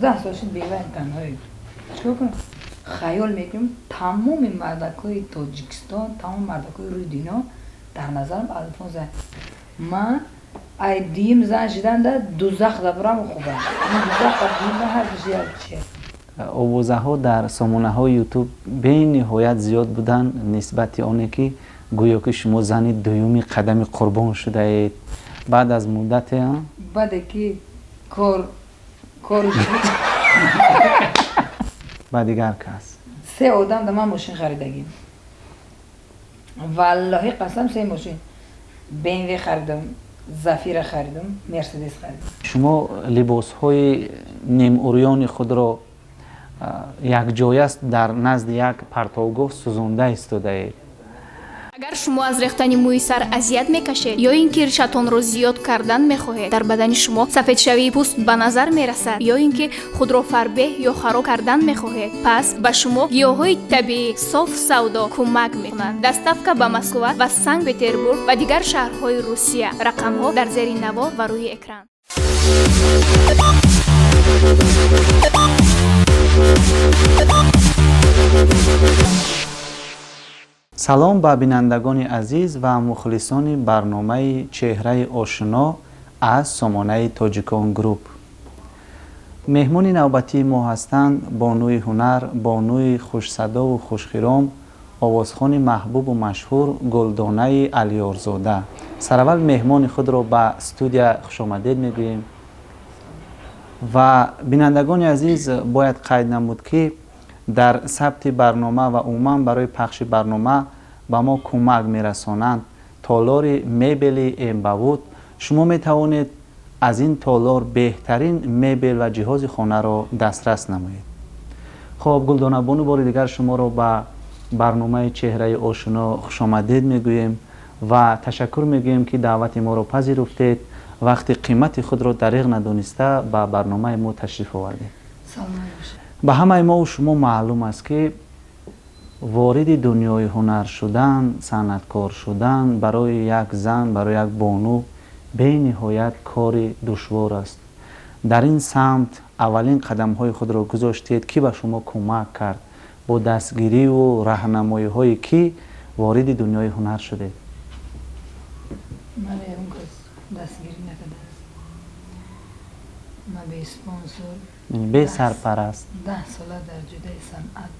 15 сол шуд беваем, танҳоем. Чикор кунам? Хаёл мекунем, тамоми мардакҳои Тоҷикистон, тамоми мардакҳои рӯи дунё дар назарам Алфонза. Ман ай дуюм зан шиданда дузах дабурам хубам. Дузах дуюм ҳар як чи. Овозаҳо дар сомонаҳои Ютуб бениҳоят зиёд буданд нисбати оне, ки гӯё ки шумо зани дуюми Қадами Қурбон шудаед баъд аз муддате. Баъде ки кор кор Ба дигар кас. Се одам да ман мошин харидагим, валлоҳи қасам, се мошин: БМВ харидам, Зафира харидам, Мерседес харидам. Шумо либосҳои нимурёни худро якҷояст дар назди як партовгоҳ сӯзонда истодаед. Агар шумо аз рехтани мӯи сар азият мекашед ё ин ки ришатонро зиёд кардан мехоҳед, дар бадани шумо сафедшавии пӯст ба назар мерасад ё ин ки худро фарбеҳ ё хароб кардан мехоҳед, пас ба шумо гиёҳҳои табиӣ Соф Савдо кӯмак мекунад. Доставка ба Москва ва Санкт Петербург ва дигар шаҳрҳои Русия. Рақамҳо дар зери навор ва рӯи экран. Салом ба бинандагони азиз ва мухлисони барномаи «Чеҳраи ошино» аз сомонаи Тоҷикон Груп. Меҳмони навбатии мо ҳастанд бонуи ҳунар, бонуи хушсадову хушхиром, овозхони маҳбубу машҳур Гулдонаи Алиёрзода. Сараввал меҳмони худро ба студия хушомадед мегӯем. Ва бинандагони азиз, бояд қайд намуд, ки дар сабти барнома ва умуман барои пахши барнома ба мо кӯмак мерасонанд толори мебели Эмбавуд. Шумо метавонед аз ин толор беҳтарин мебел ва ҷиҳози хонаро дастрас намоед. Хоб, Гулдонабону, бори дигар шуморо ба барномаи «Чеҳраи ошино» хушомадед мегӯем ва ташаккур мегӯем, ки даъвати моро пазируфтед, вақти қимати худро дариғ надониста ба барномаи мо ташриф овардед. Ба ҳамаи мову шумо маълум аст, ки вориди дунёи ҳунар шудан, санъаткор шудан барои як зан, барои як бону бениҳоят кори душвор аст. Дар ин самт аввалин қадамҳои худро гузоштед, кӣ ба шумо кӯмак кард, бо дастгириву раҳнамоиҳои кӣ вориди дунёи ҳунар шудед? Ман ягон кас дастгирӣ накардааст, ман беспонсор. Бесарпараст. 10 сола дар ҷудаи санъат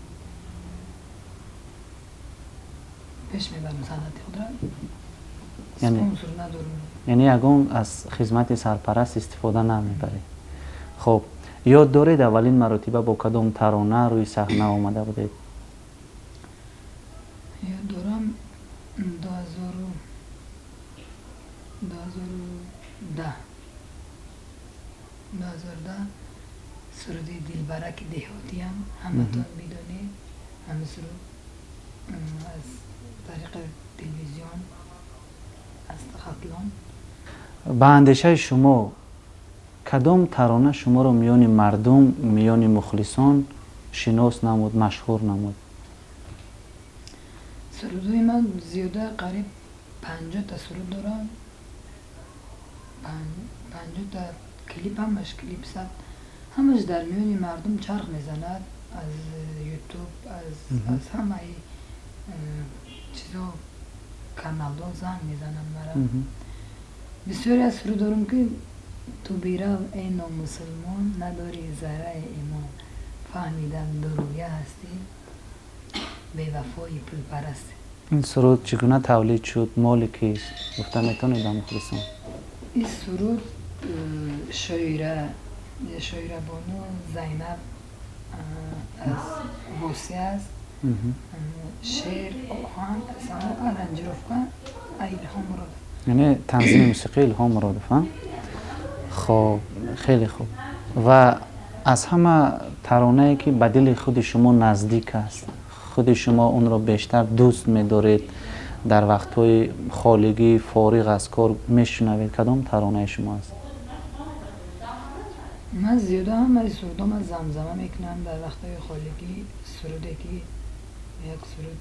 пеш мебарам санъати худро, спонсор надорам. Яъне ягон аз хизмати сарпараст истифода намебаред. Хоб, ёд доред, аввалин маротиба бо кадом тарона рӯи саҳна омада будед? Ёд дорам, 2010, 2010, суруди «Дилбараки деҳотиям», ҳаматон медонед ҳамин суруд, аз тариқи телевизион аз Хатлон. Ба андешаи шумо, кадом тарона шуморо миёни мардум, миёни мухлисон шинос намуд, машҳур намуд? Сурудҳои ман зиёда, қариб 50-та суруд дорам, 50-та клип, ҳамаш клип сабт, ҳамаш дар миёни мардум чарх мезанад, аз Ютуб, аз ҳамаи чизо, каналҳо занг мезананд мара. Бисёре аз суруд дорам, ки «Ту бирав, эй номусулмон, надорӣ зарраи имон, фаҳмидам дурӯя ҳастӣ, бевафои пулпарастӣ». Ин суруд чӣ гуна тавлид шуд, моли кист, гуфта метавонед ба мухлисон? Ин суруд шоирабону Зайнаб аз Восеъ аст. Шеър, оҳанг, аранжировка Илҳом Муродов. Яъне танзими мусиқӣ Илҳом Муродов. Хоб, хеле хуб. Ва аз ҳама таронае, ки ба дили худи шумо наздик аст, худи шумо онро бештар дӯст медоред, дар вақтҳои холигӣ, фориғ аз кор мешунавед, кадом таронаи шумо аст? Ман зиёда ҳамаи сурудома замзама мекунам дар вақтҳои холигӣ. Суруде ки як суруд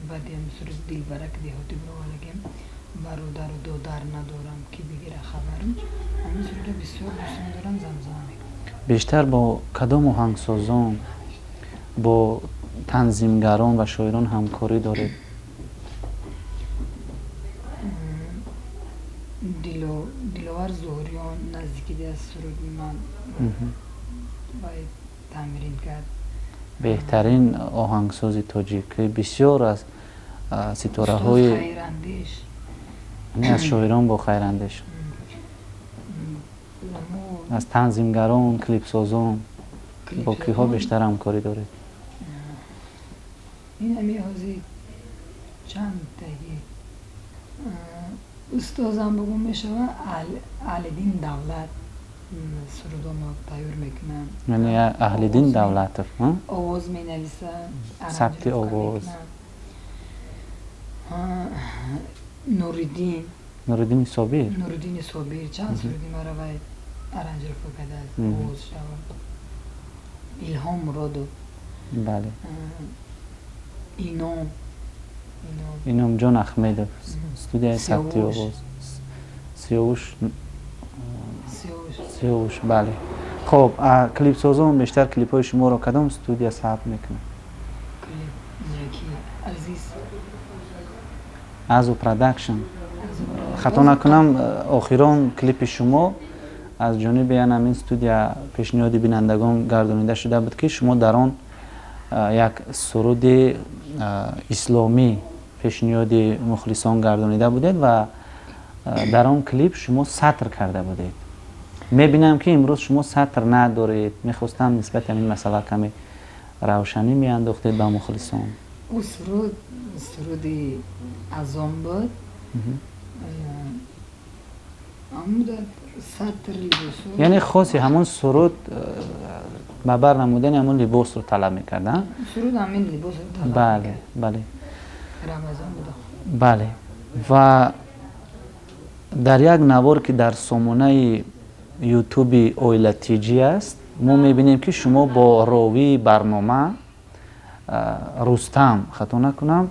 баъдиам, суруди «Дилбарак деҳотӣ» бировардагим, «Бародару додар надорам, ки бигира хабарам», ҳамин сурудро бисёр дӯст медорам, замзама мекунам. Бештар бо кадом оҳангсозон, бо танзимгарон ва шоирон ҳамкорӣ доред? Диловар Зуҳуриён наздики аз суруди ман тамрин кард. Беҳтарин оҳангсози тоҷик, ки бисёр аз ситораҳои аз шоирон бо Хайрандеш, аз танзимгарон, клипсозон бо киҳо бештар ҳамкорӣ доред? Ин ами ҳозир чанд таги устозам бугун мешава, Аҳлиддин Давлат сурудомо тайёр мекунанд. Яъне Аҳлиддин Давлатов овоз менависанд, сабти овоз. Нуриддин, Нуриддини Собир, Нуриддини Собир чанд суруди мара вай аранжировка кардааст, овоз шава. Илҳом Муродов, бале, Ином, Иномҷон Ахмедов, студияи сабти овоз. Сиёвуш, Сиёвуш, бале. Хоб, клипсозон бештар клипҳои шуморо кадом студия сабт мекунад? Азу Продакшн. Хато накунам, охирон клипи шумо аз ҷониби ҳамин студия пешниҳоди бинандагон гардонида шуда буд, ки шумо дар он як суруди исломӣ пешниҳоди мухлисон гардонида будед ва дар он клип шумо сатр карда будед. Мебинам, ки имрӯз шумо сатр надоред. Мехостам нисбати ҳамин масъала каме равшанӣ меандохтед ба мухлисон. Ӯ суруд суруди азон буд. Сатр либосу, яъне хоси ҳамон суруд ба бар намудани ҳамон либосро талаб мекард? Суруд ҳамин либосро талаб. Бале, бале. Рамазон буда. Бале. Ва дар як навор, ки дар сомонаи Ютуби Оила Тиҷӣ аст, мо мебинем, ки шумо бо ровии барнома Рустам, хато накунам,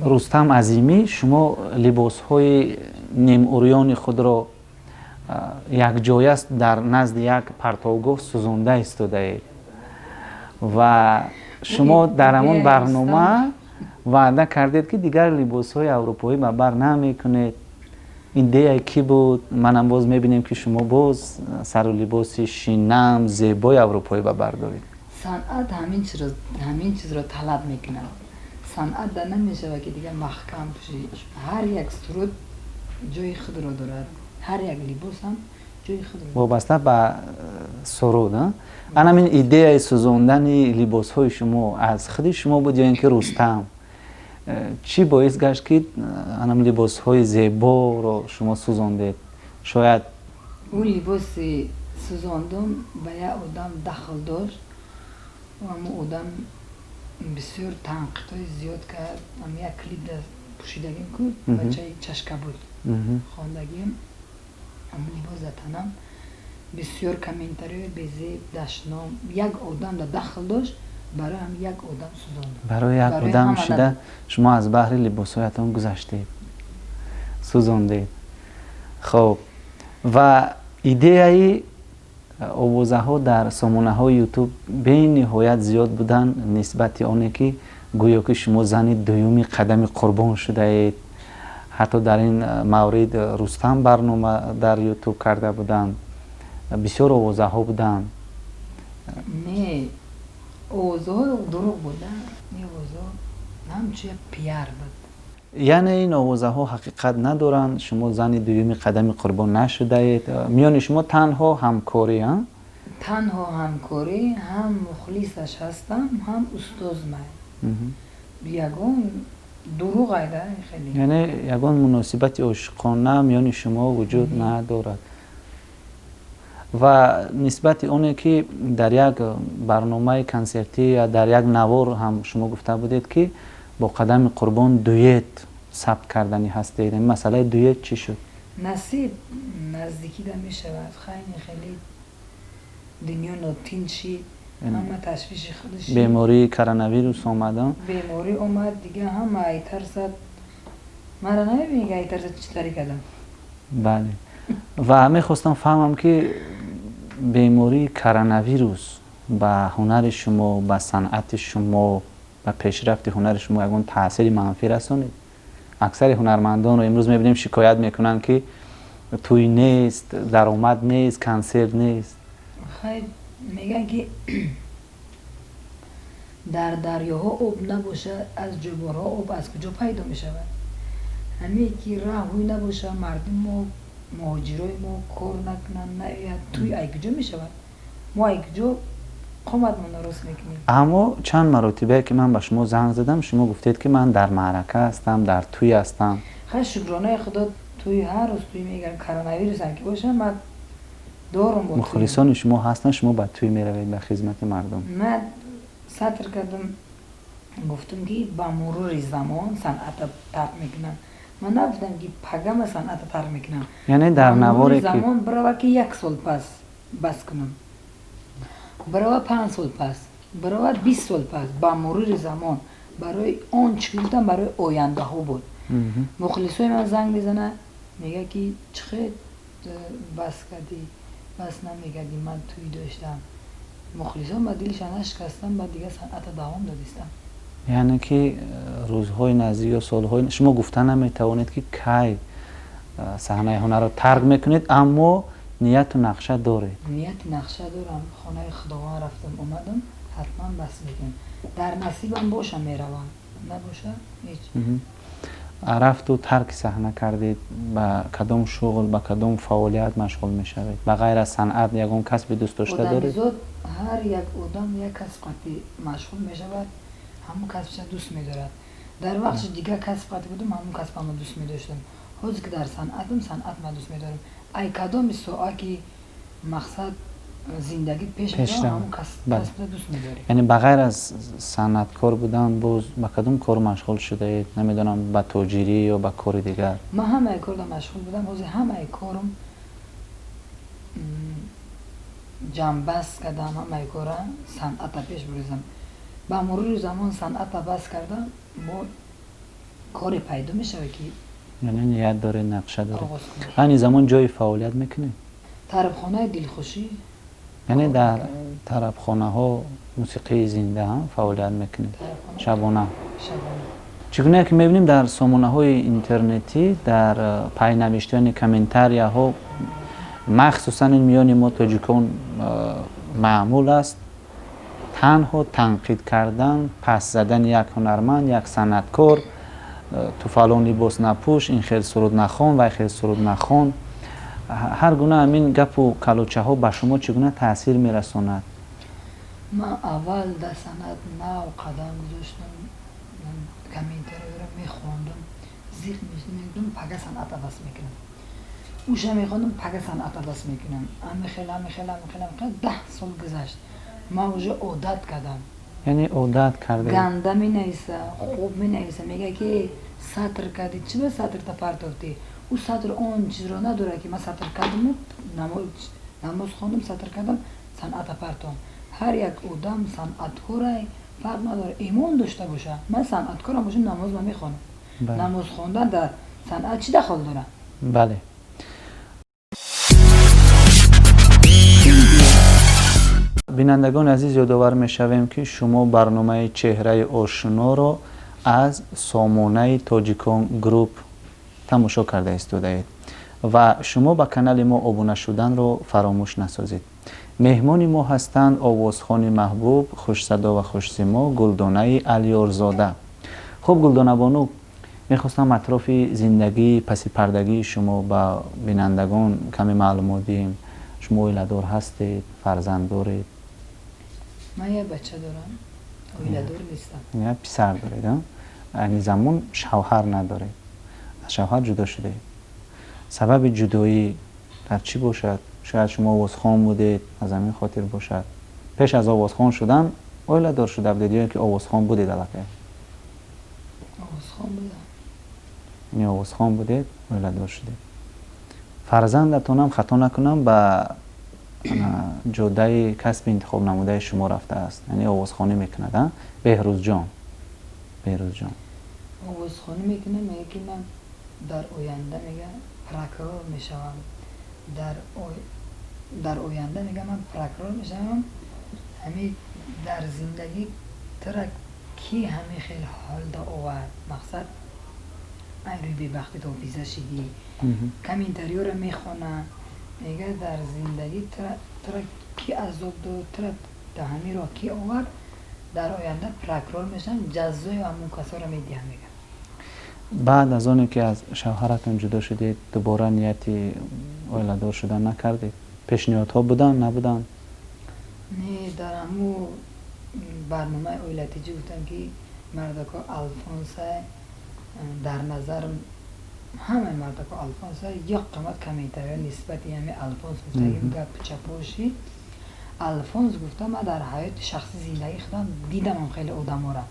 Рустам Азимӣ, шумо либосҳои нимурёни худро якҷояст дар назди як партовгоҳ сӯзонда истодаед ва шумо дар ҳамон барнома ваъда кардед, ки дигар либосҳои аврупоӣ ба бар намекунед. Идеяи кӣ буд? Манам боз мебинем, ки шумо боз сару либоси шинам, зебои аврупоӣ ба бар доред. Санъат ҳамин чизро талаб мекунад. Санъат да намешавад, ки дигар маҳкам пӯшӣ. Ҳар як суруд ҷои худро дорад, ҳар як либос ҳам ҷои худро. Вобаста ба суруд. Анамин идеяи сӯзондани либосҳои шумо аз худи шумо буд ё ин ки Рустам? Чӣ боис гашт, ки анам либосҳои зеборо шумо сӯзондед? Шояд Ӯ либоси сӯзондум ба як одам дахл дошт. Ҳамун одам бисёр танқидҳои зиёд кард. Ам як клип да пӯшидагим ку, бачаи чашка буд, хондагим, ҳамун либос да танам, бисёр комментариҳои безеб, дашном. Як одам да дахл дошт, барои ҳам як одам сӯзондум. Барои як одам шида шумо аз баҳри либосҳоятон гузаштед, сӯзондед. Хоб, ва идеяи овозаҳо дар сомонаҳои Ютуб бениҳоят зиёд буданд нисбати оне, ки гӯё ки шумо зани дуюми Қадами Қурбон шудаед. Ҳатто дар ин маврид Рустам барнома дар Ютуб карда буданд. Бисёр овозаҳо буданд. Не, овозаҳо дурӯғ буданд. Ин овозаҳо ҳамчун як пиар буд. Яъне ин овозаҳо ҳақиқат надоранд, шумо зани дуюми Қадами Қурбон нашудаед, миёни шумо танҳо ҳамкорӣ? Танҳо ҳамкорӣ. Ҳам мухлисаш ҳастам, ҳам устозмай. Ягон дурӯғ айда хеле. Яъне ягон муносибати ошиқона миёни шумо вуҷуд надорад. Ва нисбати оне, ки дар як барномаи консертӣ ё дар як навор ҳам шумо гуфта будед, ки бо Қадами Қурбон дуэт сабт карданӣ ҳастед, масъалаи дуэт чӣ шуд? Насиб наздикида мешавад. Хайни хеле дунё нотинч шид, ҳама ташвиши худаш. Бемории коронавирус омада. Беморӣ омад, дига ҳама айтарсад. Мара намебинӣ, ки айтарсад чӣ тари кардам. Бале, ва мехостам фаҳмам, ки Бемории коронавирус ба ҳунари шумо, ба санъати шумо, ба пешрафти ҳунари шумо ягон таъсири манфӣ расонид? Аксари ҳунармандонро имрӯз мебинем, шикоят мекунанд, ки тӯй нест, даромад нест, консерт нест. Хайр, мегӯянд, ки дар дарёҳо об набошад, аз ҷӯйборҳо об аз куҷо пайдо мешавад? Ҳамие ки раҳ ҳуй набошад, мардуми мо, муҳоҷирои мо кор накунанд, наояд, тӯй ай куҷо мешавад? Мо ай куҷо қоматмонро рост мекунем? Аммо чанд маротибае ки ман ба шумо занг задам, шумо гуфтед, ки ман дар маърака ҳастам, дар тӯй ҳастам. Хайр, шукронаи Худо, тӯй ҳар рӯз тӯй мегардам. Коронавирусам ки бошам, ман дорум бо тӯй. Мухлисони шумо ҳастанд, шумо ба тӯй меравед, ба хизмати мардум. Ман сатр кардам, гуфтам, ки ба мурури замон санъата тарк мекунам. Ман нагуфтам, ки пагама санъата тарк мекунам. Яъне дар Ба мурури наворе ки замон бирава, ки як сол пас бас кунам, бирава 5 сол пас, бирава 20 сол пас, ба мурури замон. Барои он чӣ гуфтам, барои ояндаҳо буд. Мухлисои ман занг мезана, мега, ки чӣ хел бас кардӣ, бас намекардӣ, ман тӯй доштам. Мухлисон ба дилша нашикастам, ба дигар санъата давом додистам. Яъне ки рӯзҳои наздик ё солҳои шумо гуфта наметавонед, ки кай саҳнаи ҳунарро тарк мекунед, аммо нияту нақша доред. Нияти нақша дорам. Хонаи Худованд рафтам, омадам, ҳатман бас мекунам. Дар насибам боша, меравам, набоша, ҳеҷ. Рафту тарки саҳна кардед, ба кадом шуғл, ба кадом фаъолият машғул мешавед? Ба ғайр аз санъат ягон касби дӯстдошта доред? Одамизод, ҳар як одам як касб қати машғул мешавад, ҳамун касбша дӯст медорад. Дар вақти дигар касб қати будам, ҳамун касбамро дӯст медоштам. Ҳозир ки дар санъатам, санъат ма дӯст медорам. Ай кадоми соа ки мақсад зиндагӣ пеш Пеш меравад, равад. ҳамун касбро дӯст медорӣ. Яъне ба ғайр аз санъаткор будан боз ба кадом кор машғул шудаед? Намедонам, ба тоҷирӣ ё ба кори дигар? Ман ҳамаи корда машғул будам. Ҳозир ҳамаи корум ҷамъбаст кардам, ҳамаи кора санъата пеш буризам. Ба мурури замон санъата бас кардам, бо коре пайдо мешавад, ки Яъне ният доред, нақша доред. оғоз кунем. Айни замон ҷои фаъолият мекунед? Тарабхонаи Дилхушӣ. Яъне Кор дар мекунам. тарабхонаҳо мусиқии зинда ҳам фаъолият мекунед? Тарабхона. Шабона? Шабона. Чӣ гуна ки мебинем, дар сомонаҳои интернетӣ, дар пайнавиштани комментарияҳо, махсусан ин миёни мо тоҷикон маъмул аст, танҳо танқид кардан, пас задани як ҳунарманд, як санъаткор: ту фалон либос напӯш, ин хел суруд нахон, вай хел суруд нахон. Ҳар гуна ҳамин гапу калучаҳо ба шумо чӣ гуна таъсир мерасонад? Ман аввал дар санъат нав қадам гузоштам, комментарияро мехондам, зиқ мешудам, мегуфтам, пага санъата бас мекунам. Уша мехондам, пага санъата бас мекунам. Ҳамихел, ҳамихел, ҳамихел, ҳамихел, 10 сол гузашт, ман уже одат кардам. Яъне одат кардаед. Ганда менависа, хуб менависа, мега, ки сатр кардӣ, чӣ ба сатрта партофтӣ? Ӯ сатр он чизро надорад, ки ман сатр кардаму намоз хондам, сатр кардам, санъата партом. Ҳар як одам санъаткорай, фарқ надорад, имон дошта боша. Ман санъаткорам бошам, намоз ма мехонам. Намоз хондан дар санъат чӣ дахол дорад? Бале. Бинандагони азиз, ёдовар мешавем, ки шумо барномаи Чеҳраи ошиноро аз сомонаи Тоҷикон Груп тамошо карда истодаед ва шумо ба канали мо обуна шуданро фаромӯш насозед. Меҳмони мо ҳастанд овозхони маҳбуб, хушсадо ва хушсимо Гулдонаи Алёрзода. Хуб, Гулдонабону, мехостам атрофи зиндагии пасипардагии шумо ба бинандагон каме маълумот диҳем. Шумо оиладор ҳастед, фарзанд доред? Ман як бача дорам, оиладор нестам. Як писар доред. Айни замон шавҳар надоред, аз шавҳар ҷудо шудаед. Сабаби ҷудоӣ дар чӣ бошад? Шояд шумо овозхон будед, аз ҳамин хотир бошад. Пеш аз овозхон шудан оиладор шуда будед ё ки овозхон будед аллакай? Овозхон будам. Яъне овозхон будед, оиладор шудед. Фарзандатонам, хато накунам, ба ҷодаи касби интихобнамудаи шумо рафтааст, яъне овозхонӣ мекунад, Беҳрӯзҷон, Беҳрӯзҷон. Овозхонӣ мекунад. Мега, ки ман дар оянда, мега, прокурор мешавам. Дар Дар оянда мега ман прокурор мешавам. Ҳами дар зиндагӣ тура ки ҳами хел ҳолда овард? Мақсад, ай рӯи бебахтӣ ҳофиза шидӣ. Комментариёро мехона, мега дар зиндагӣ тура ки азоб дод, тура да ҳамин роҳ ки овард? Дар оянда прокурор мешавам, ҷазои ҳамун касоро медиҳам, мега. Баъд аз оне ки аз шавҳаратон ҷудо шудед, дубора нияти оиладор шудан накардед? Пешниҳодҳо буданд, набуданд? Не, дар ҳаму барномаи оилатиҷӣ гуфтам, ки мардако Алфонса, дар назарам ҳамаи мардако Алфонса. Як қимат комментариҳо нисбати ҳами Алфонс гуфтагим гап чапоши Алфонс гуфта. Ман дар ҳаёти шахси зиндагии худам дидамам хеле одамора.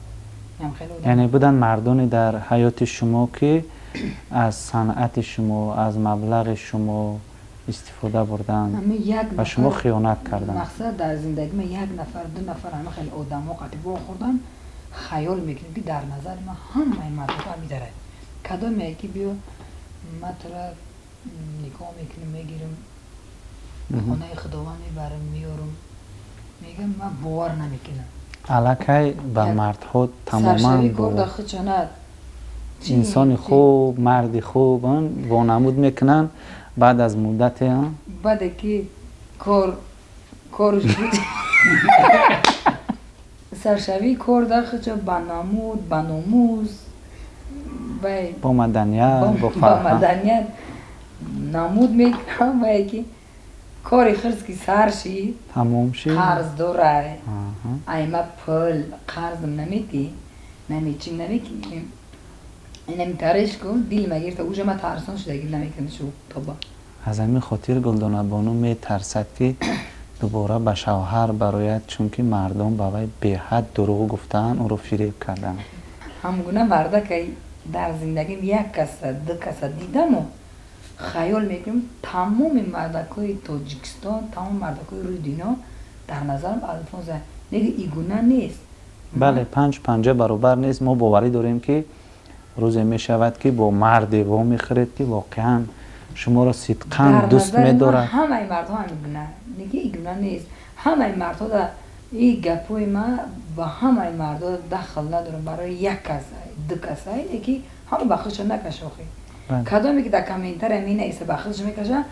Яъне буданд мардоне дар ҳаёти шумо, ки аз санъати шумо, аз маблағи шумо истифода бурданд ва шумо хиёнат карданд? Мақсад, дар зиндагӣ ман як нафар, ду нафар ҳама хеле одамо қатӣ вохӯрдам, хаёл мекунем, ки дар назари ман ҳамаи мардҳо ҳамидарад. Кадоме ки биё, ман тура никоҳ мекунем, мегирам, хонаи худованд мебарам, меёрам, мегам, ман бовар намекунам. Аллакай ба мардҳо тамоман инсони хуб, марди хуб вонамуд мекунанд, баъд аз муддате Баъде ки кор корш буд, саршавии кор дар худшо ба намуд, ба номус, бо маданият. Бо маданият намуд мекунам. Бае ки кори хирс ки сар шид, тамом шид, қарз дорай, айма пул қарзм наметӣ, намечим, намекунем, инамитареш ку дил магирта, уже ма тарсон шудаги, намекунам шу тоба. Аз ҳамин хотир Гулдонабону метарсад, ки дубора ба шавҳар барояд, чунки мардон ба вай беҳад дурӯғ гуфтаанд, ӯро фиреб карданд. Ҳамгуна мардакай дар зиндагим як каса, ду каса дидаму хаёл мекунем, тамоми мардакҳои Тоҷикистон, тамоми мардакҳои рӯи дунё дар назарам Алфонса. Неги игуна нест. Бале, панҷ панҷа баробар нест. Мо боварӣ дорем, ки рӯзе мешавад, ки бо марде вомехӯред, ки воқеан шуморо сидқан дӯст медорад. Ҳамаи мардҳо ҳамигуна, неги игуна нест. Ҳамаи мардҳо да и гапҳои ма ба ҳамаи мардҳо дахл надорам, барои як каса, ду каса, ки ҳама ба худшо накашохӣ. Кадоме ки дар комментария менависа, ба худш мекаша,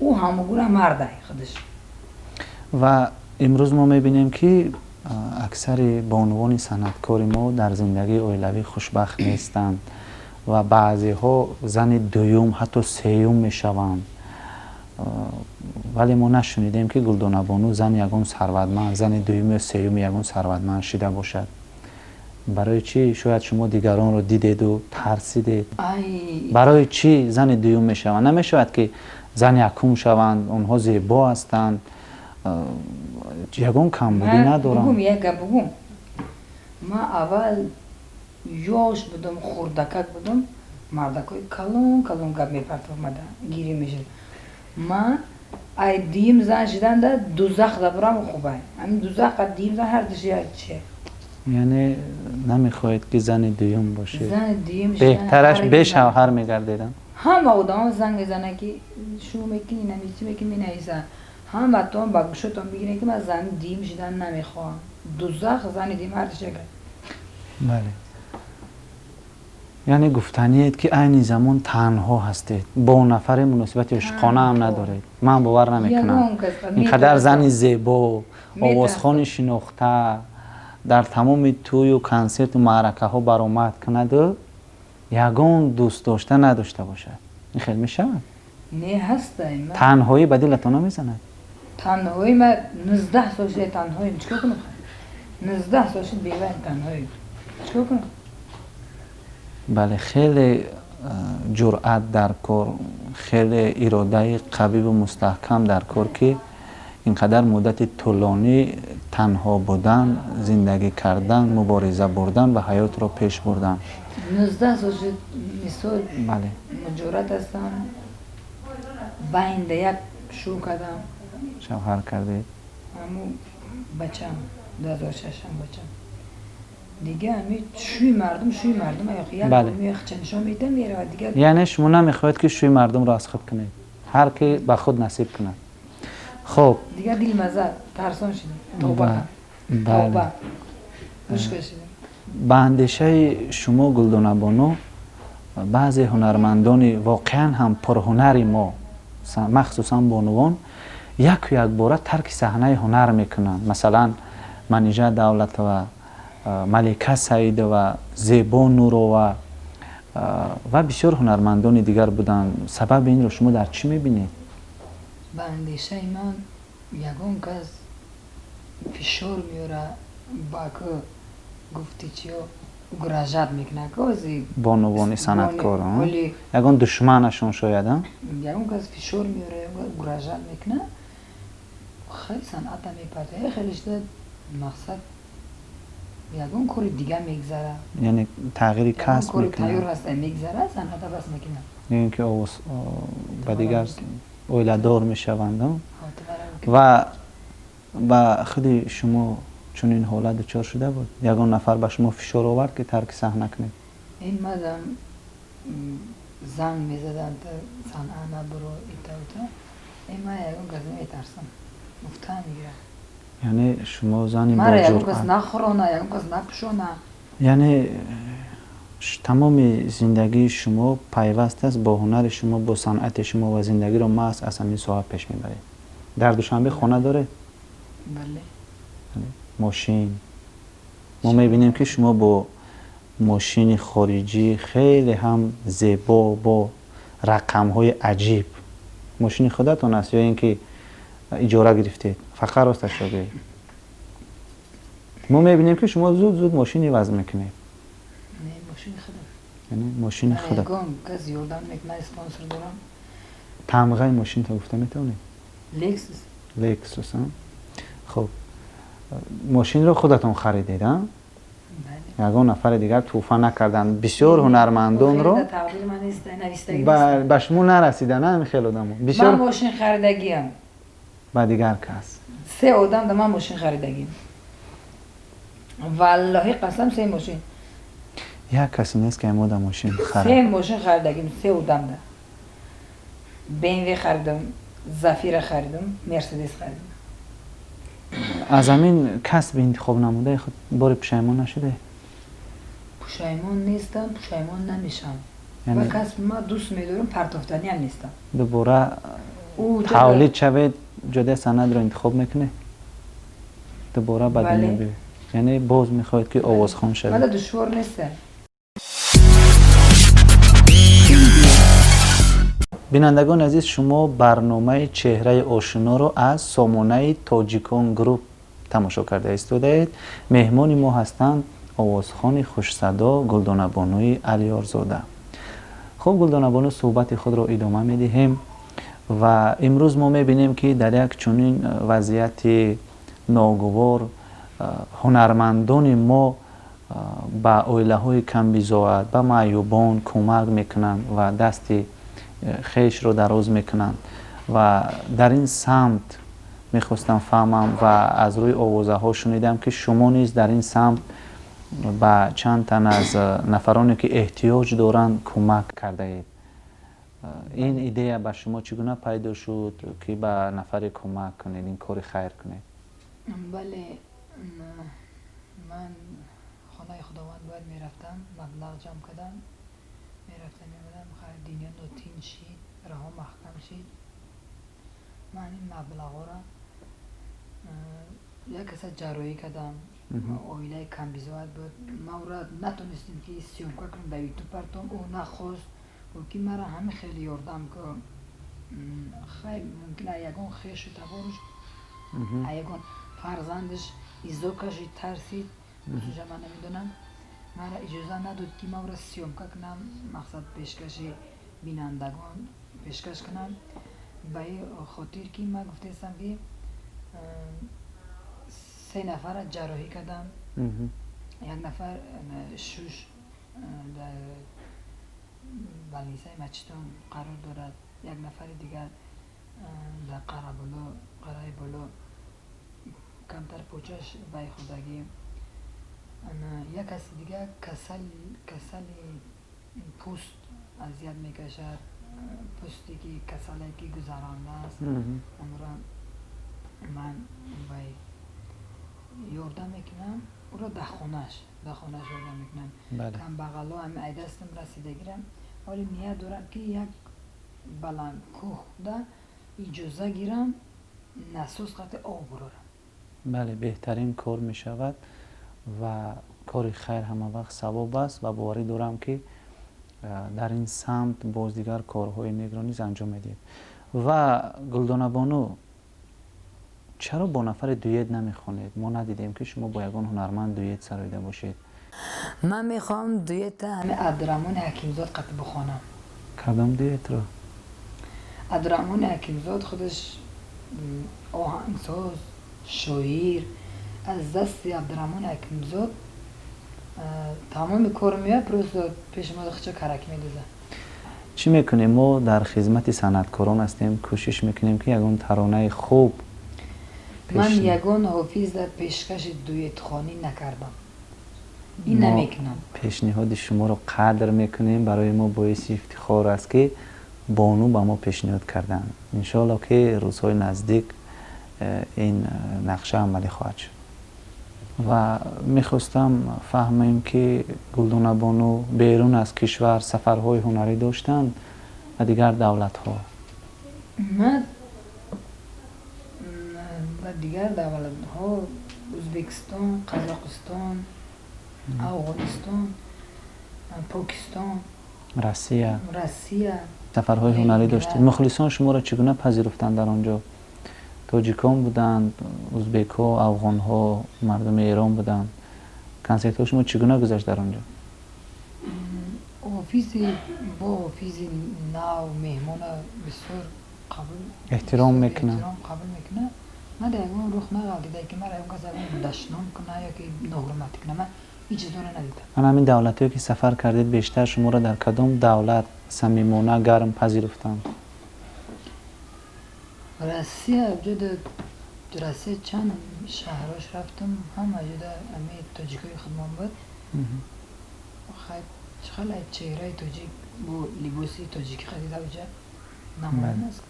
ӯ ҳамогуна мардай худаш. Ва имрӯз мо мебинем, ки аксари бонувони санъаткори мо дар зиндагии оилавӣ хушбахт нестанд ва баъзеҳо зани дуюм, ҳатто сеюм мешаванд, вале мо нашунидем, ки Гулдонабону зани ягон сарватманд, зани дуюм ё сеюми ягон сарватманд шида бошад. Барои чӣ? Шояд шумо дигаронро дидеду тарсидед. Барои чӣ зани дуюм мешаванд? Намешавад, ки зани якум шаванд? Онҳо зебо ҳастанд, ягон камбудӣ надоранд. Як гап бугум. Ман аввал ёш будам, хурдакак будам, мардакҳои калон калон гап мепартофмада, гирӣ мешуд. Ман ай дуюм зан шиданда дузах дабурам хубай. Ҳамин дузаха дуюм зан ҳар душ як чие. Яъне намехоҳед, ки зани дуюм бошед? Зани дуюм. Беҳтараш бешавҳар мегардедам. Ҳама одамо занг мезананд, ки шу мекунӣ, намечи мекунӣ, менависа. Ҳаматон ба гӯшотон бигиред, ки ман зани дуюм шидан намехоҳам. Дузах, зани дуюм ҳар душ як. Бале, яъне гуфтаниед, ки айни замон танҳо ҳастед, бо нафаре муносибати ишқона ҳам надоред? Ман бовар намекунам. Ин қадар зани зебо, овозхони шинохта, дар тамоми тӯю консерту маъракаҳо баромад кунаду ягон дӯстдошта надошта бошад, ин хел мешавад? Не, ҳастай. Танҳоӣ ба дилатон намезанад? Танҳоӣ, ма 19 сол шуда танҳоем, чикор кунам? 19 сол шуд беваем, танҳоем, чикор кунам? Бале, хеле ҷуръат дар кор, хеле иродаи қавиву мустаҳкам дар кор, ки ин қадар муддати тӯлонӣ танҳо будан, зиндагӣ кардан, мубориза бурдан ва ҳаётро пеш бурдан. 19 сол шуд, мисол. Бале. Муҷорат ҳастам, байнда як шу кардам. Шавҳар кардед? Ҳаму бачам 2006-ам, бачам дига. Ҳами шӯи мардум, шӯи мардум як нишон медиҳам, меравад дигар. Яъне шумо намехоҳед, ки шӯи мардумро аз худ кунед, ҳар ки ба худ насиб кунад. Хуб, дигар дилмаза тарсон шидам, тавба тавба гӯш кашидам. Ба андешаи шумо, Гулдонабону, баъзе ҳунармандони воқеан ҳам пурҳунари мо, махсусан бонувон, яку якбора тарки саҳнаи ҳунар мекунанд. Масалан, Манижа Давлатова, Малика Саидова, Зебо Нурова ва бисёр ҳунармандони дигар буданд. Сабаби инро шумо дар чӣ мебинед? Ба андешаи ман, ягон кас фишор меёра, ба ку гуфти чиё, угрожать мекунад кози. Бонувони санъаткор ягон душманашон шояд? Ягон кас фишор меёра, ягон кас угрожать мекунад, хеле санъата мепартояд, хеле шуда мақсад ягон кори дига мегзара. Яъне тағйири касб. Кори тайёр ҳаста, мегзара, санъата бас мекунад. Ё ки овоз ба дигар, оиладор мешаванд. Ва ба худи шумо чунин ҳолат дучор шуда буд? Ягон нафар ба шумо фишор овард, ки тарки саҳна кунед? Ин мадам занг мезаданд, санъа набуро, итаута. Ин ман ягон кас наметарсам, гуфтан мегирам. Яъне шумо зани Мара ягон кас нахӯрона, ягон кас напӯшона. Яъне тамоми зиндагии шумо пайваст аст бо ҳунари шумо, бо санъати шумо, ва зиндагиро маҳз аз ҳамин соҳа пеш мебаред. Дар Душанбе хона доред? Бале. Мошин? Мо мебинем, ки шумо бо мошини хориҷӣ, хеле ҳам зебо, бо рақамҳои аҷиб. Мошини худатон аст ё ин ки иҷора гирифтед? Фақат росташро гӯед. Мо мебинем, ки шумо зуд зуд мошин иваз мекунед. Яъне мошини худат? Кас ёрдам мекунад, спонсор дорам. Тамғаи мошинто гуфта метавонед? Лексус. Лексус. Хуб, мошинро худатон харидед, ягон нафари дигар тӯҳфа накарданд? Бисёр ҳунармандонро ба шумо нарасида, на ҳамин хел одамо бисёр. Мошин харидагиам. Ба дигар кас? Се одам да ман мошин харидагиам, валлоҳи қасам, се мошин. Як касе нест, ки амода мошин харад. Се мошин харидагим, се одам да. БМВ харидам, Зафира харидам, Мерседес харидам. Аз ҳамин касби интихоб намудаи худ бори пушаймон нашуде? Пушаймон нестам, пушаймон намешам. Ва касби ма дӯст медорам, партофтаниам нестам. Дубора тавлид шавед, ҷодаи санъатро интихоб мекунед? Дубора ба дунё биёед, яъне боз мехоҳед, ки овозхон шавед? Мада душвор нест. Бинандагони азиз, шумо барномаи «Чеҳраи ошиноро» аз сомонаи «Тоҷикон Груп» тамошо карда истодаед. Меҳмони мо ҳастанд овозхони хушсадо Гулдонабонуи Алиёрзода. Хуб, Гулдонабону, суҳбати худро идома медиҳем. Ва имрӯз мо мебинем, ки дар як чунин вазъияти ногувор ҳунармандони мо ба оилаҳои камбизоат, ба маъюбон кӯмак мекунанд ва дасти хешро дароз мекунанд. Ва дар ин самт мехостам фаҳмам ва аз рӯи овозаҳо шунидам, ки шумо низ дар ин самт ба чанд тан аз нафароне, ки эҳтиёҷ доранд, кӯмак кардаед. Ин идея ба шумо чӣ гуна пайдо шуд, ки ба нафаре кӯмак кунед, ин кори хайр кунед? Бале, ман хонаи Худованд бояд мерафтам, маблағ ҷамъ кардам, мерафтам, меомадам. Хайр, дунё нотинҷ шид, раҳо маҳкам шид. Ман ин маблағҳоро як каса ҷарроҳӣ кардам, оилаи камбизоат буд. Ма ӯра натонистем, ки съёмка кунем, дар Ютуб партом. Ӯ нахост, гуфт, ки мара ҳамин хеле ёрдам ку. Хай, мумкин ягон хешу таборуш, ягон фарзандаш изо кашид, тарсид, хусусан ман намедонам. Мара иҷоза надод, ки ман ӯра съёмка кунам, мақсад пешкаши бинандагон пешкаш кунам. Ба ин хотир, ки ман гуфтаистам, ки се нафара ҷарроҳӣ кардам. Як нафар шуш дар больницаи Мачитон қарор дорад, як нафари дигар дар Қараболо, Қараи Боло, камтар почаш вай хӯрдагӣ, як каси дигар касали пӯст азият мекашад, пӯсте ки касале ки гузарондааст, онро. Ман вай ёрдам мекунам ӯро, дар хонааш ёрдам мекунам. Камбағало ҳами ай дастам расида гирам. Ҳоли ният дорам, ки як баландкӯҳда иҷоза гирам, насос қати об бурорам. Бале, беҳтарин кор мешавад ва кори хайр ҳама вақт савоб аст ва боварӣ дорам, ки дар ин самт боз дигар корҳои некро низ анҷом медиҳед. Ва Гулдонабону, чаро бо нафаре дуэт намехонед? Мо надидем, ки шумо бо ягон ҳунарманд дуэт сароида бошед. Ман мехоҳам дуэта ҳами Абдураҳмони Ҳакимзод қати бихонам. Кадом дуэтро? Абдураҳмони Ҳакимзод худаш оҳангсоз, шоир. Аз дасти Абдураҳмони Ҳакимзод тамоми кор меояд, просто пеши мо хича карак медозад. Чӣ мекунем? Мо дар хизмати санъаткорон ҳастем, кӯшиш мекунем, ки ягон таронаи хуб. Ман ягон ҳофизда пешкаши дуэтхонӣ накардам, ин намекунам. Пешниҳоди шуморо қадр мекунем. Барои мо боиси ифтихор аст, ки бону ба мо пешниҳод карданд. Иншоалло, ки рӯзҳои наздик ин нақша амалӣ хоҳад шуд. Ва мехостам фаҳмем, ки Гулдонабону берун аз кишвар сафарҳои ҳунарӣ доштанд ва дигар давлатҳо? Ман ба дигар давлатҳо: Ӯзбекистон, Қазоқистон, Афғонистон, Покистон. Россия? Россия. Сафарҳои ҳунарӣ доштед. Мухлисон шуморо чӣ гуна пазируфтанд дар он ҷо? Тоҷикон буданд, узбекҳо, афғонҳо, мардуми Эрон буданд. Консертҳои шумо чӣ гуна гузашт дар он ҷо? Ҳофизи бо ҳофизи нав меҳмона бисёр қабул эҳтиром мекунанд. Эҳтиром қабул мекунад. Ман дар ягон рух нағалтида, ки мара ягон кас ягон дашном кунад ё ки ноҳурматӣ кунад. Ман ҳеҷ чизоро надидам. Ман ҳамин давлатҳое, ки сафар кардед, бештар шуморо дар кадом давлат самимона, гарм пазируфтанд? Россия ҷуда, Россия чанд шаҳрош рафтам, ҳама ҷуда ами тоҷикои худмон буд. Хай, чӣ хеле чеҳраи тоҷик бо либоси тоҷикӣ харида уҷа намоён аст.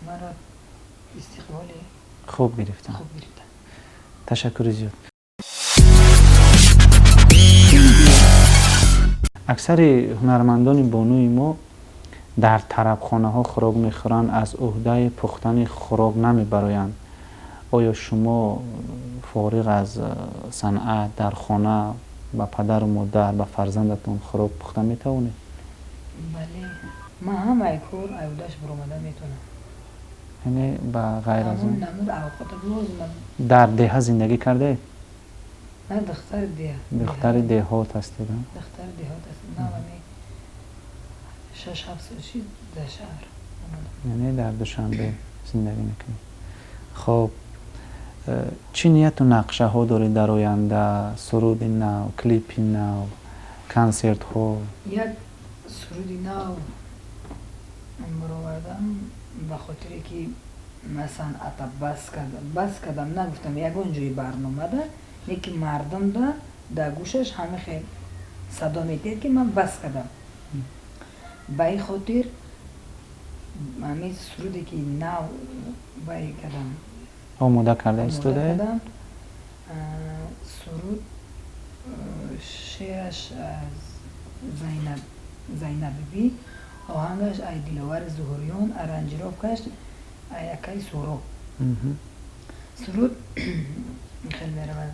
Маро истиқболи хуб гирифтанд. Хуб гирифтанд. Ташаккури зиёд. Аксари ҳунармандони бонуи мо дар тарабхонаҳо хӯрок мехӯранд, аз ӯҳдаи пухтани хӯрок намебароянд. Оё шумо фориғ аз санъат дар хона ба падару модар, ба фарзандатон хӯрок пухта метавонед? Бале, ман ҳамаи кор аюдаш баромада метавонам. Яъне ба ғайр аз он? Намуд авқота лозимам. Дар деҳа зиндагӣ кардаед? На, духтари деҳа. Духтари деҳот ҳастед? Духтари деҳот ҳастем. Навами 6-7 сол шид дар шаҳр омадам. Яъне дар Душанбе зиндагӣ мекунед. Хоб, чӣ нияту нақшаҳо доред дар оянда? Суруди нав, клипи нав, консертҳо? Як суруди нав баровардам, ба хотире ки ман санъата бас кардам. Нагуфтам ягон ҷои барномада, лекин мардумда дар гӯшаш ҳама хел садо медиҳад, ки ман бас кардам. Ба ин хотир ҳамин суруде, ки нав бай кардам, омода карда омода истодаед? кардам. Суруд шеъраш аз Зайнаб биби, оҳангаш ай Диловари Зуҳуриён, аранжировкаш ай акаи Суроб. Суруд хел меравад: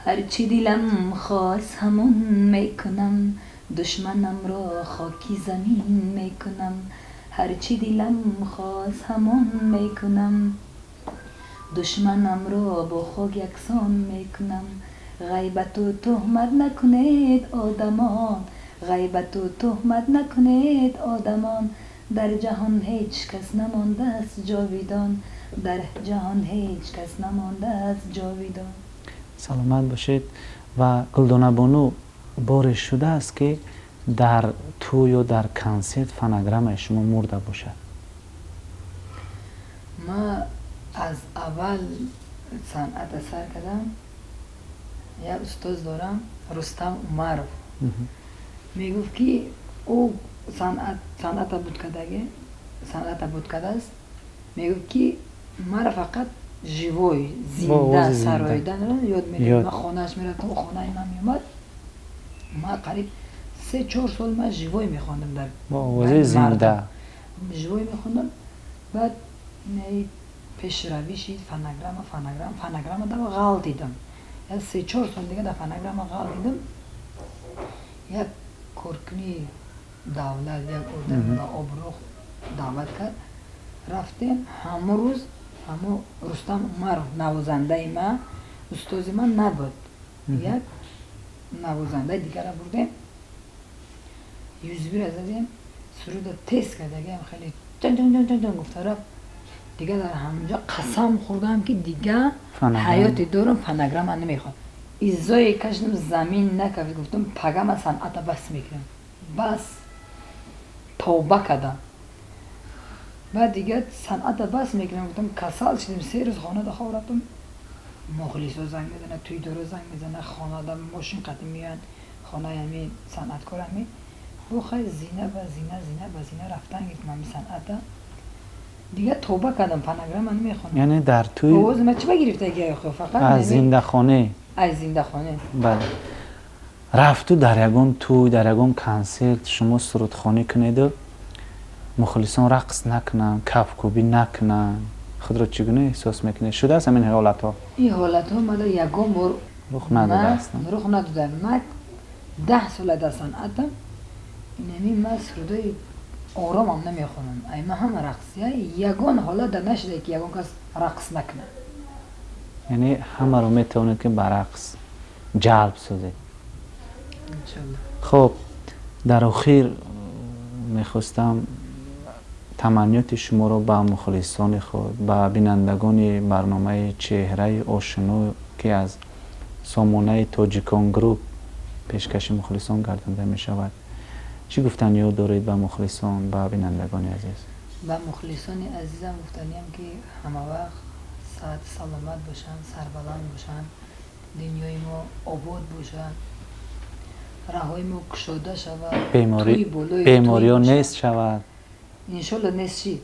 ҳарчи дилам хост, ҳамон мекунам, душманамро хоки замин мекунам. Ҳарчи дилам хост, ҳамон мекунам, душманамро бо хок яксон мекунам. Ғайбату туҳмат накунед, одамон, ғайбату туҳмат накунед, одамон. Дар ҷаҳон ҳеҷ кас намондааст ҷовидон, дар ҷаҳон ҳеҷ кас намондааст ҷовидон. Саломат бошед. Ва Гулдонабону, боре шудааст, ки дар тӯ ё дар консерт фонограммаи шумо мурда бошад? Ман аз аввал санъата сар кардам, як устоз дорам, Рустам Умаров, мегуфт, ки ӯ санъата буд кардаги, санъата буд кардааст. Мегуфт, ки Мара фақат живой, зинда сароиданро ёд медод. Ман хонааш мерафтам, хонаи ман меомад. Ман қариб 3-4 сол ман живой мехондам дар бо овози зинда. Живой мехондам. Баъд пешравӣ шид, фонограмма, фонограмма, фонограмма да ғалтидам. Як 3-4 сол дига дар фонограмма ғалтидам. Як коркуни давлат, як одами ба обрӯ даъват кард, рафтем. Ҳамон рӯз ҳамо Рустам Умаров, навозандаи ман, устози ман набуд, як навозандаи дигара бурдем. Юзбира задем, суруда тест кардагиам, хеле ҷан гуфта рафт. Дига дар ҳамонҷо қасам хӯрдам, ки дига ҳаёте дорам, фонограмма намехоҳам. Иззое кашидам, замин накафид. Гуфтам, пага ман санъата бас мекунам, бас, тавба кардам. Баъд дига санъата бас мекунам, гуфтам. Касал шидем, 3 рӯз хонада хоб рафтам. Мухлисо занг мезана, тӯйдоро занг мезана, хонада мошин қатӣ меоянд, хонаи ҳами санъаткор. Ҳами бо хай, зина ба зина, зина ба зина рафтан гирифтам ҳами санъата. Дига тавба кардам, фонограмма намехонам. Яъне дар тӯй Овози ма чӣ ба гирифтаги фақат? Аз зиндахона. Аз зиндахона. Бале, рафту дар ягон тӯй, дар ягон консерт шумо сурудхонӣ кунеду мухлисон рақс накунанд, кафкӯбӣ накунанд, худро чӣ гуна эҳсос мекунед? Шудааст ҳамин ҳолатҳо? Ин ҳолатҳо мада ягон бор рух надодааст? Рух надода. Ман 10 сола дар санъатам, инами ман сурудои оромам намехонам. Ай ман ҳама рақсия. Ягон ҳолат дар нашуда, ки ягон кас рақс накунад. Яъне ҳамаро метавонед, ки ба рақс ҷалб созед. Хуб, дар охир мехостам таманниёти шуморо ба мухлисони худ, ба бинандагони барномаи «Чеҳраи ошино», ки аз сомонаи «Тоҷикон Груп» пешкаши мухлисон гардонда мешавад, чӣ гуфтаниё доред ба мухлисон, ба бинандагони азиз? Ба мухлисони азизам гуфтаниям, ки ҳамавақт саҳат саломат бошанд, сарбаланд бошанд, дунёи мо обод бошад, раҳҳои мо кушода шавад. Бемориҳо нест шавад. Иншолло, нест шид.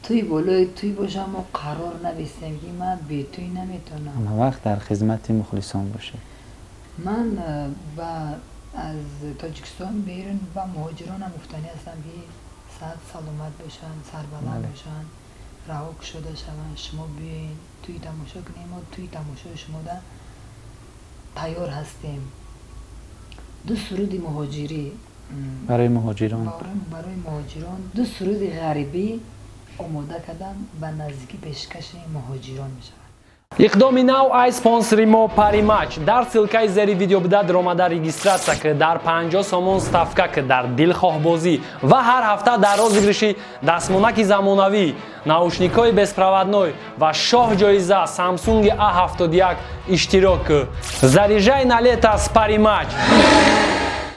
Тӯй болои тӯй боша, мо қарор навистем, ки ман бетӯй наметавонам. Ҳамавақт дар хизмати мухлисон бошед. Ман ба аз Тоҷикистон берун ба муҳоҷиронам гуфтанӣ ҳастам, ки саҳат саломат бошанд, сарбаланд бошанд, раҳо кушода шаванд. Шумо биёед, тӯй тамошо кунем, мо тӯй тамошои шумода тайёр ҳастем. Ду суруди муҳоҷирӣ Барои муҳоҷирон. Барои муҳоҷирон ду суруди ғарибӣ омода кардам, ба наздикӣ пешкаши муҳоҷирон мешавад. Иқдоми нав ай спонсори мо Паримач. Дар ссылка и зери видео буда даромада, регистрация ки, дар 50 сомон ставка ки дар дилхоҳбозӣ ва ҳар ҳафта дар розыгрыш и дастмонаки замонавӣ, наушник ҳои беспроводной ва шоҳ ҷоиза Samsung A71 иштирок ки. Заряжай на лето с Паримач.